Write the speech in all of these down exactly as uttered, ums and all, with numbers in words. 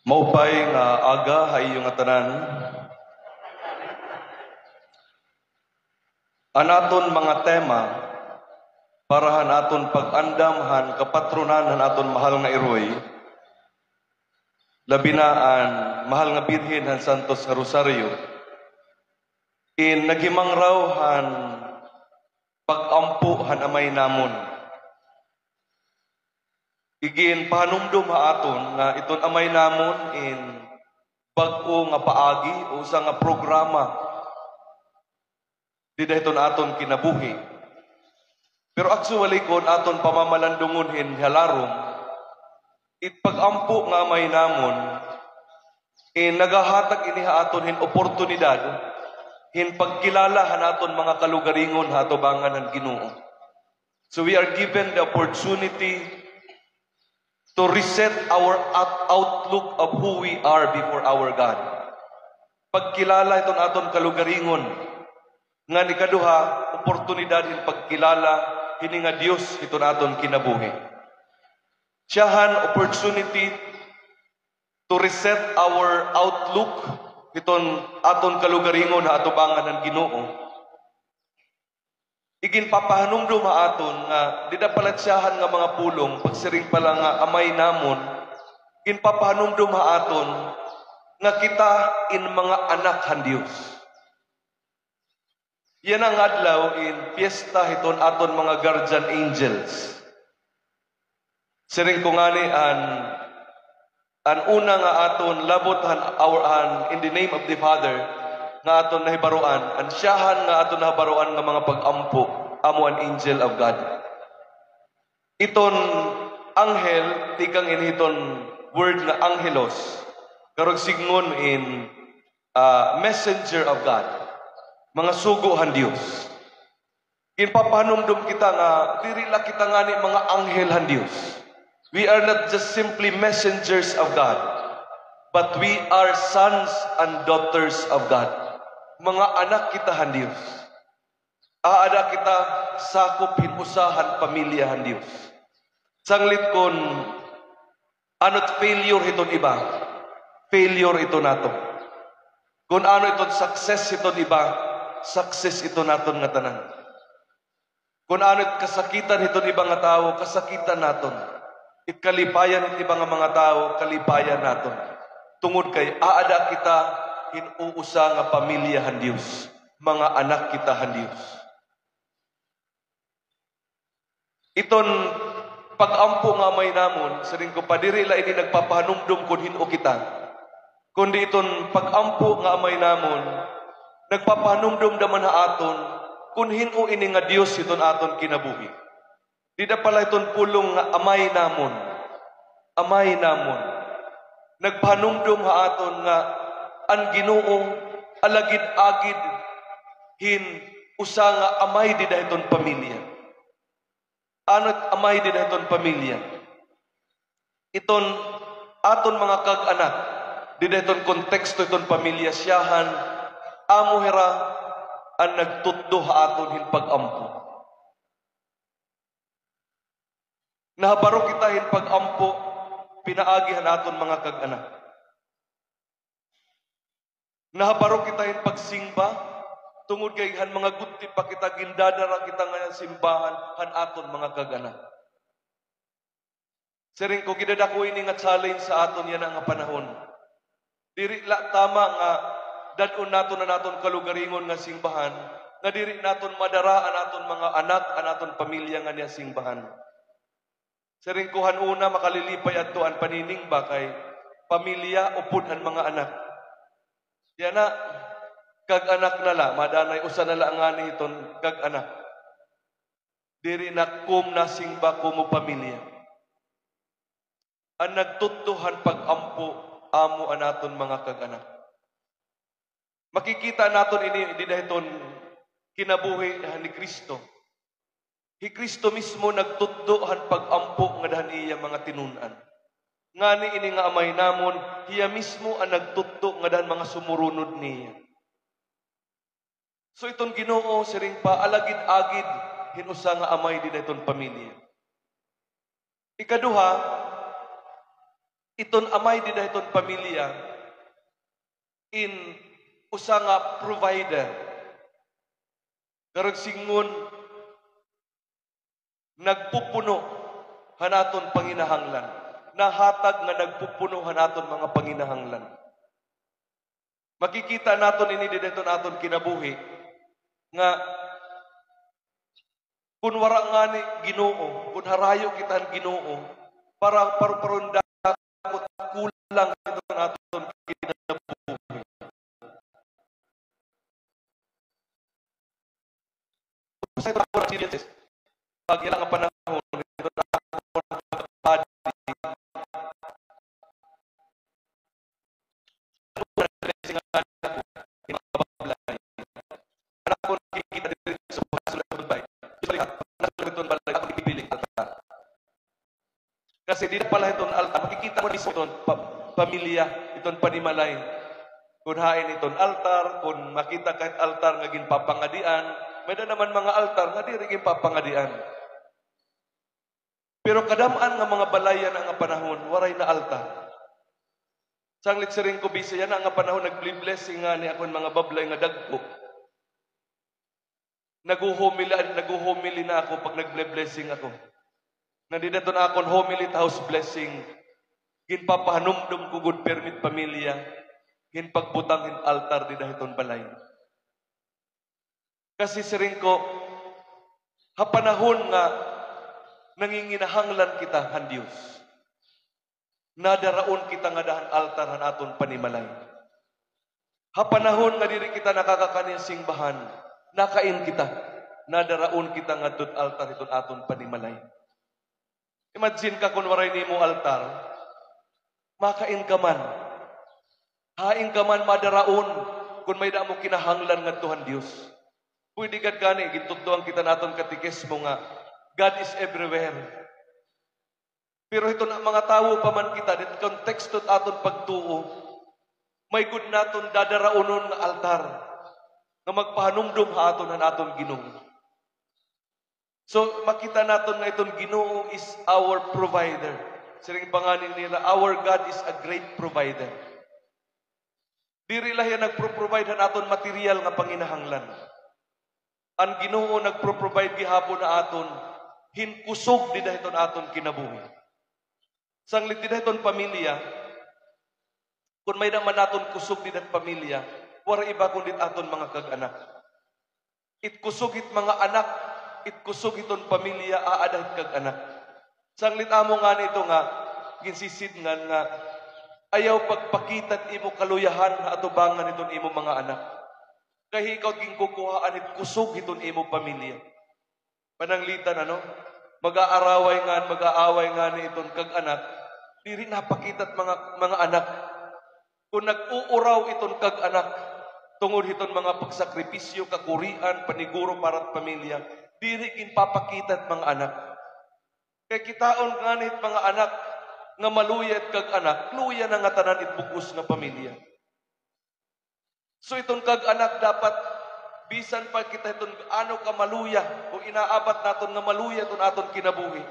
Maupay nga aga ha iyo ngatanan. An aton mga tema para han aton pag-andam han kapatronan han aton mahal nga iroy, labi na an mahal nga Birhen han Santos nga Rosario, in naghimangraw han pag-ampo han Amay namon. Iginpahanumdom ha aton nga iton Amay namon in bag-o nga paagi o usa nga programa dida hiton aton kinabuhi. Pero actually, kon aton pamamalandungon hin halarom, it pag-ampo nga Amay namon, eh, nagahatag ini ha aton hin oportunidad hin pagkilala han aton mga kalugaringon ha atubangan han Ginoo. So we are given the opportunity to reset our out-, outlook of who we are before our God. Pagkilala hiton aton kalugaringon. Ngan ikaduha, oportunidad hin pagkilala hini nga Dios hiton aton kinabuhi. Siyahan, opportunity to reset our outlook hiton aton kalugaringon ha atubangan han Ginoo. Iginpapahanumdom ha aton nga dida pa la it siyahan nga mga pulong, pagsiring pa la nga Amay namon, ginpapahanumdom ha aton nga kita in mga anak han Dios. Yana nga adlaw in piyesta hiton aton mga guardian angels. Siring ko ngani an, an una nga aton labot han, our, han In the Name of the Father nga aton nahibaroan, an siyahan nga aton nahibaroan nga mga pag-ampo, amo an angel of God. Iton anghel, tikang ini hiton word nga angelos, karuyag sidngon in, ah, messenger of God, mga sugo han Dios. Ginpapahanumdom kita nga diri la kita ngani mga anghel han Dios. We are not just simply messengers of God, but we are sons and daughters of God. Mga anak kita han Dios. Aada kita sakop hin usa han pamilya han Dios. Sanglit kon ano it failure hiton iba, failure ito naton. Kon ano iton success hiton iba, success ito naton ngatanan. Kon ano it kasakitan hiton iba nga tawo, kasakitan naton. It kalipayan hiton iba nga mga tawo, kalipayan naton. Tungod kay aada kita hin uusa nga pamilya han Dios, mga anak kita han Dios. Iton pag-ampo nga Amay namon, siring ko pa, diri la ini nagpapahanumdom kon hin-o kita, kundi iton pag-ampo nga Amay namon, nagpapahanumdom da man ha aton kon hin-o ini nga Dios hiton aton kinabuhi. Dida pa la hiton pulong nga Amay namon. Amay namon. Nagpahanumdom ha aton nga an Ginoo alagid agid hin usa nga amay dida hiton pamilya. Ano it amay dida hiton pamilya? Iton aton mga kag-anak, dida hiton konteksto hiton pamilya, siyahan, amo hira an nagtutdo ha aton hin pag-ampo. Nahabaro kita hin pag-ampo pinaagi han aton mga kag-anak. Nahabaro kita hin pagsingba, tungod kay han mga gudti pa kita, gindadara kita nga simbahan han aton mga kag-anak. Siring ko, gidadako ini nga challenge sa aton yana nga panahon. Diri la tama nga dad-on naton an aton kalugaringon nga simbahan, nga diri naton madara an aton mga anak, an aton pamilya nganhi ha simbahan. Siring ko, han una, makalilipay adto an paniningba kay pamilya upod an mga anak. Yana, kag-anak na la, madanay usa na la ngani hiton kag-anak. Diri na komo nasingba komo pamilya. An nagtutdo han pag-ampo, amo an aton mga kag-anak. Makikita naton ini dida hiton kinabuhi ni Cristo. Hi Cristo mismo nagtutdo han pag-ampo ngada han iya mga tinun-an. Ngani ini nga Amay namon, hiya mismo an nagtutdo ngada han mga sumurunod niya. So iton Ginoo, siring pa, alagid-agid hin usa nga amay dida hiton pamilya. Ikaduha, Iton amay dida hiton pamilya in usa nga provider. Karuyag sidngon, nagpupuno han aton panginahanglan. Nahatag nga nagpupuno han aton mga panginahanglan. Makikita naton ini dida hiton aton kinabuhi nga kun wara ngani Ginoo, kun harayo kita han Ginoo, para paruparon dakot kulang ito han aton kinabuhi. Usa ito nga experiences. Pag-ila nga panahon, ito na ako nagpapadi. Ano ako nakikita dito sa mga sulod bay? Usually, ha, nasa sulod balay, ako ipipiling. Kasi dida pa la hiton altar, makikita mo mismo iton pa-, pamilya, iton panimalay. Kun hain iton altar, kun makita ka hit altar nga ginpapangadian, may-ada naman mga altar nga diri ginpapangadian. Pero kadam-an nga mga balay yana nga panahon, waray na altar. Sanglit siring ko, bisa yana nga panahon, nagble-blessing ngani akon mga bablay nga dagko. Nagho-homily, nagho-homily na ako pag nagble-blessing ako. Ngan dida hiton akon homily it house blessing, ginpapahanumdom ko gud pirmi it pamilya, ginpagbutang hin altar dida hiton balay. Kasi siring ko, ha panahon nga nanginginahanglan kita han Dios, nadaraon kita ngada han altar han aton panimalay. Ha panahon nga diri kita nakakakan hin singbahan, nakain kita, nadaraon kita ngadto hit altar hiton aton panimalay. Imagine ka kun waray nimo altar, makain ka man. Hain ka man madaraon kun may-ada mo kinahanglan ngadto han Dios. Pwede gad gani, gintutdoan kita han aton katekismo nga God is everywhere. Pero hiton mga tawo pa man kita, dida hit konteksto hit aton pagtuo, may gud naton dadaraonon nga altar nga magpahanumdom ha aton han aton Ginoo. So, makita naton nga iton Ginoo is our provider. Siring pa ngani nira, our God is a great provider. Diri la hiya nagpro-provide han aton material nga panginahanglan. An Ginoo nagpro-provide gihapon ha aton hin kusog dida hiton aton kinabuhi. Sanglit dida hiton pamilya, kun may-ada man naton kusog dida hit pamilya, waray iba kundi it aton mga kag-anak. It kusog hit mga anak, it kusog hiton pamilya, aada hit kag-anak. Sanglit amo ngani ito nga ginsisidngan nga ayaw pagpakita it imo kaluyahan ha atubangan hiton imo mga anak. Kay ikaw it ginkukuhaan hit kusog hiton imo pamilya. Pananglitan, ano? Mag-aaraway ngan, mag-aaway ngani iton kag-anak, diri napakita it mga, mga anak. Kun nag-uuraw iton kag-anak, tungod hiton mga pagsakripisyo, kakurian, paniguro para it pamilya, diri ginpapakita it mga anak. Kay kitaon ngani hit mga anak nga maluya it kag-anak, luya na ngatanan it bug-os nga pamilya. So, iton kag-anak dapat, bisan pa kita hiton ano ka maluya o inaabat naton nga maluya iton aton kinabuhi,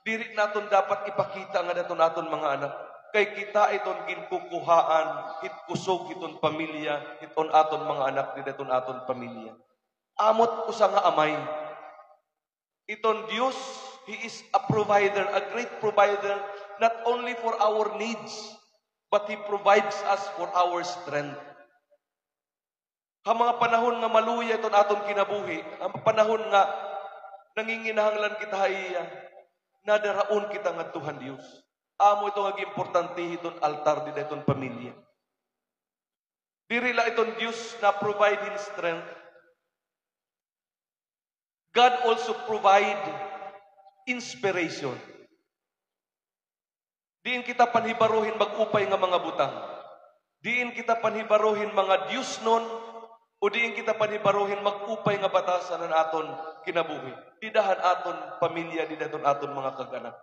diri naton dapat ipakita ngada hiton aton mga anak. Kay kita iton ginkukuhaan hit kusog hiton pamilya, hiton aton mga anak, dida hiton aton pamilya. Amo it usa nga amay. Iton Dios, He is a provider, a great provider, not only for our needs, but He provides us for our strength. Ha mga panahon nga maluya iton aton kinabuhi, ha mga panahon nga nanginginahanglan kita ha iya, nadaraon kita ngadto han Dios. Amo ito nga giimportante hiton altar dida hiton pamilya. Diri la iton Dios na-provide hin strength. God also provide inspiration. Diin kita panhibaro hin mag-upay nga mga butang. Diin kita panhibaro hin mga diosnon, o diin kita panhibaro hin mag-upay nga batasan han aton kinabuhi. Dida han aton pamilya, dida hiton aton mga kag-anak.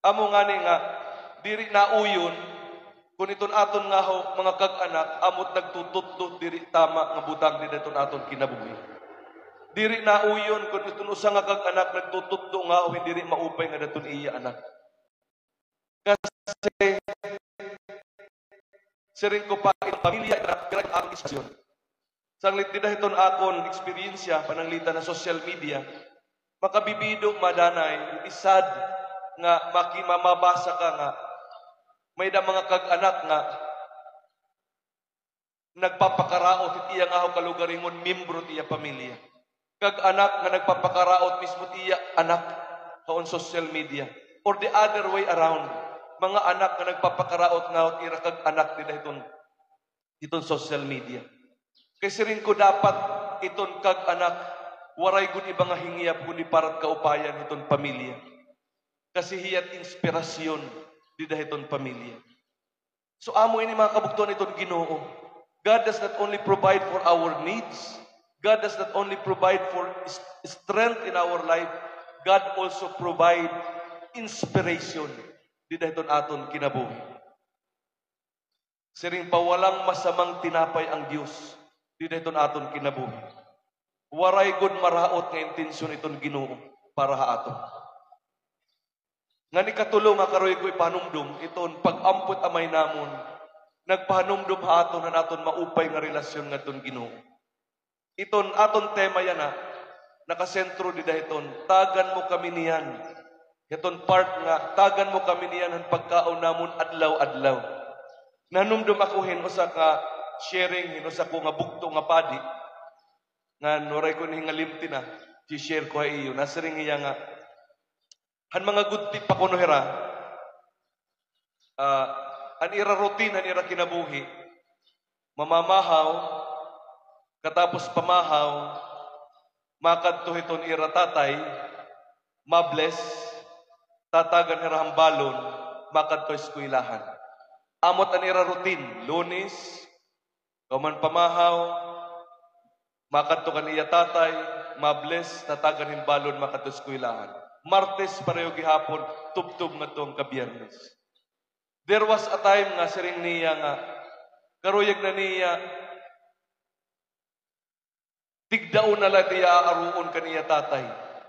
Amo ngani nga, diri nauyon, kun iton aton ngahaw, mga kag-anak, amo it nagtututdo diri tama nga butang dida hiton aton kinabuhi. Diri nauyon, kun iton usa nga kag-anak nagtututdo ngahaw hin diri maupay ngada hiton iya anak. Kasi, siring ko pa, in pamilya, ira, ira an aton inspirasyon. Sanglit dida hiton akon eksperyensya, pananglitan han social media, makabibido, madanay, it is sad nga maki-, ma-, mabasa ka nga may-ada mga kag-anak nga nagpapakaraot hit iya ngahaw kalugaringon, miyembro hit iya pamilya. Kag-anak nga nagpapakaraot mismo hit iya anak ha on social media. Or the other way around, mga anak nga nagpapakaraot ngahaw hit ira kag-anak dida hiton, hiton social media. Kay siring ko, dapat iton kag-anak, waray gud iba nga hingyap kundi para hit kaupayan hiton pamilya. Kasi hiya it inspirasyon dida hiton pamilya. So, amo ini, mga kabugtoan, iton Ginoo. God does not only provide for our needs, God does not only provide for s-, strength in our life, God also provide inspiration dida hiton aton kinabuhi. Siring pa, walang masamang tinapay ang Diyos dida hiton aton kinabuhi. Waray gud maraot nga intensyon iton Ginoo para ha aton. Ngan ikatulo nga karuyag ko ipahanumdom, iton pag-ampo hit Amay namon, nagpahanumdom ha aton han aton maupay nga relasyon ngadton Ginoo. Iton aton tema yana, nakasentro dida hiton, tagan mo kami niyan. Hiton part nga, tagan mo kami niyan han pagkaon namon adlaw-adlaw. Nahanumdom ako hin usa ka sharing, hin usa ko nga bugto nga padi. Ngan waray ko ini hingalimti na, i-share ko ha iyo. Nasiring hiya nga, han mga gudti pa kuno hira, ah, an ira routine han ira kinabuhi, mamamahaw, katapos pamahaw, makadto hiton ira tatay, ma-bless, tatagan hira han balon, makadto eskwelahan. Amo it an ira routine, Lunes, kahuman pamahaw, makadto kan iya tatay, ma-bless, tatagan hin balon, makadto eskwelahan. Martes, pareho gihapon, tubtob ngadto hangka Biyernes. There was a time nga siring niya nga, karuyag na niya, tigdaon na la it iya aaruon kan iya tatay.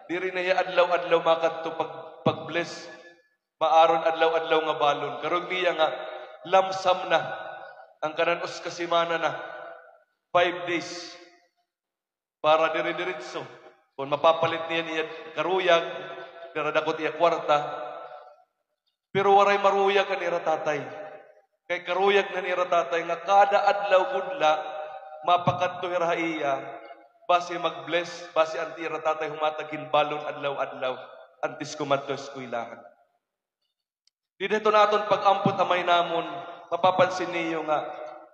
Diri na hiya adlaw-adlaw makadto pag-, pag-bless. Maaron adlaw-adlaw nga balon. Karuyag niya nga lamsam na. An kanan usa ka semana na. Five days. Para dire-diretso. Kon mapapalit niya niya karuyag, dira dako it iya kwarta. Pero waray maruyag an ira tatay. Kay karuyag na han ira tatay nga kada adlaw gud la, mapakadto hira ha iya, basi mag-bless, basi an ira tatay humatag hin balon adlaw-adlaw, antes kumadto eskwelahan. Dida hiton aton pag-ampo hit Amay namon, mapapansin niyo nga,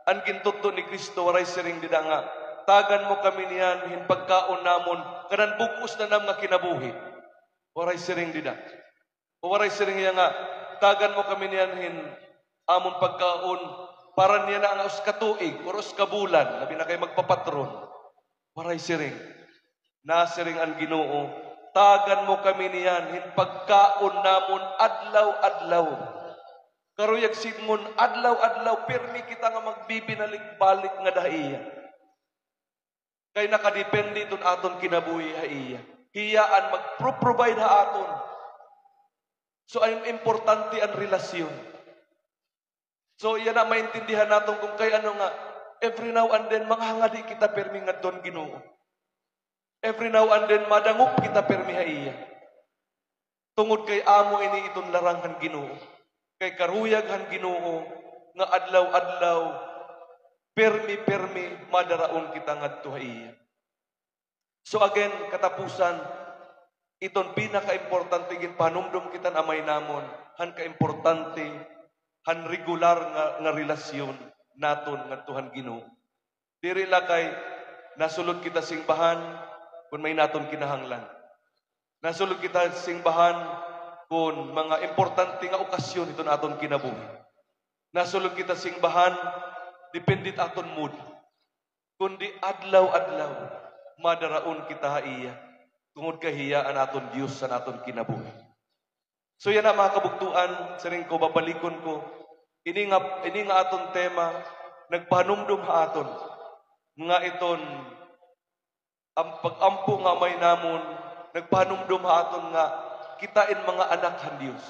an gintutdo ni Cristo, waray siring dida nga, tagan mo kami niyan hin pagkaon namon, kanan bug-os na namon nga kinabuhi. Waray siring dida. O waray siring hiya nga, tagan mo kami niyan hin amon pagkaon, para niyan na nga usa ka tuig, or usa ka bulan, labi na kay magpapatron. Waray siring. Nasiring an Ginoo, tagan mo kami niyan hin pagkaon namon adlaw-adlaw. Karuyag sidngon, adlaw-adlaw, pirmi kita nga magbibinalik-balik ngada ha iya. Kay nakadepende iton aton kinabuhi ha iya. Hiya an magpro-provide ha aton. So, an importante an relasyon. So, yana maintindihan naton kon kay ano nga, every now and then, makahangadi kita pirmi ngadto han Ginoo. Every now and then, madangop kita pirmi ha iya. Tungod kay amo ini iton larang han Ginoo. Kay karuyag han Ginoo nga adlaw-adlaw, pirmi-pirmi, madaraon kita ngadto ha iya. So again, katapusan, iton pinakaimportante, ginpahanumdom kita han Amay namon, han kaimportante, han regular nga, nga relasyon naton ngadto han Ginoo. Diri la kay nasulod kita simbahan kon may naton kinahanglan. Nasulod kita simbahan kon mga importante nga okasyon hiton aton kinabuhi. Nasulod kita simbahan, depende it aton mood. Kundi adlaw-adlaw, madaraon kita ha iya. Tungod kay hiya an aton Dios han aton kinabuhi. So yana, mga kabugtoan, siring ko, babalikon ko, ini nga, ini nga aton tema, nagpahanumdom ha aton nga iton, an pag-ampo nga Amay namon, nagpahanumdom ha aton nga kita in mga anak han Dios.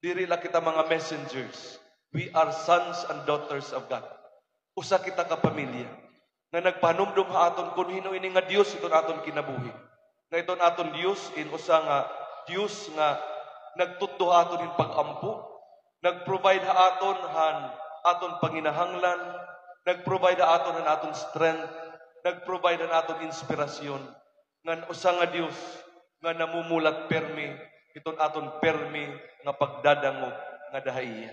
Diri la kita mga messengers. We are sons and daughters of God. Usa kita ka pamilya nga nagpahanumdom ha aton kun hin-o ini nga Dios iton aton kinabuhi. Nga iton aton Dios in usa nga Dios nga nagtutdo ha aton hin pag-ampo, nag-provide ha aton han aton panginahanglan, nag-provide ha aton han aton strength, nag-provide han aton inspirasyon, ngan usa nga Dios nga namumulat pirmi hiton aton pirmi nga pagdadangog ngada ha iya.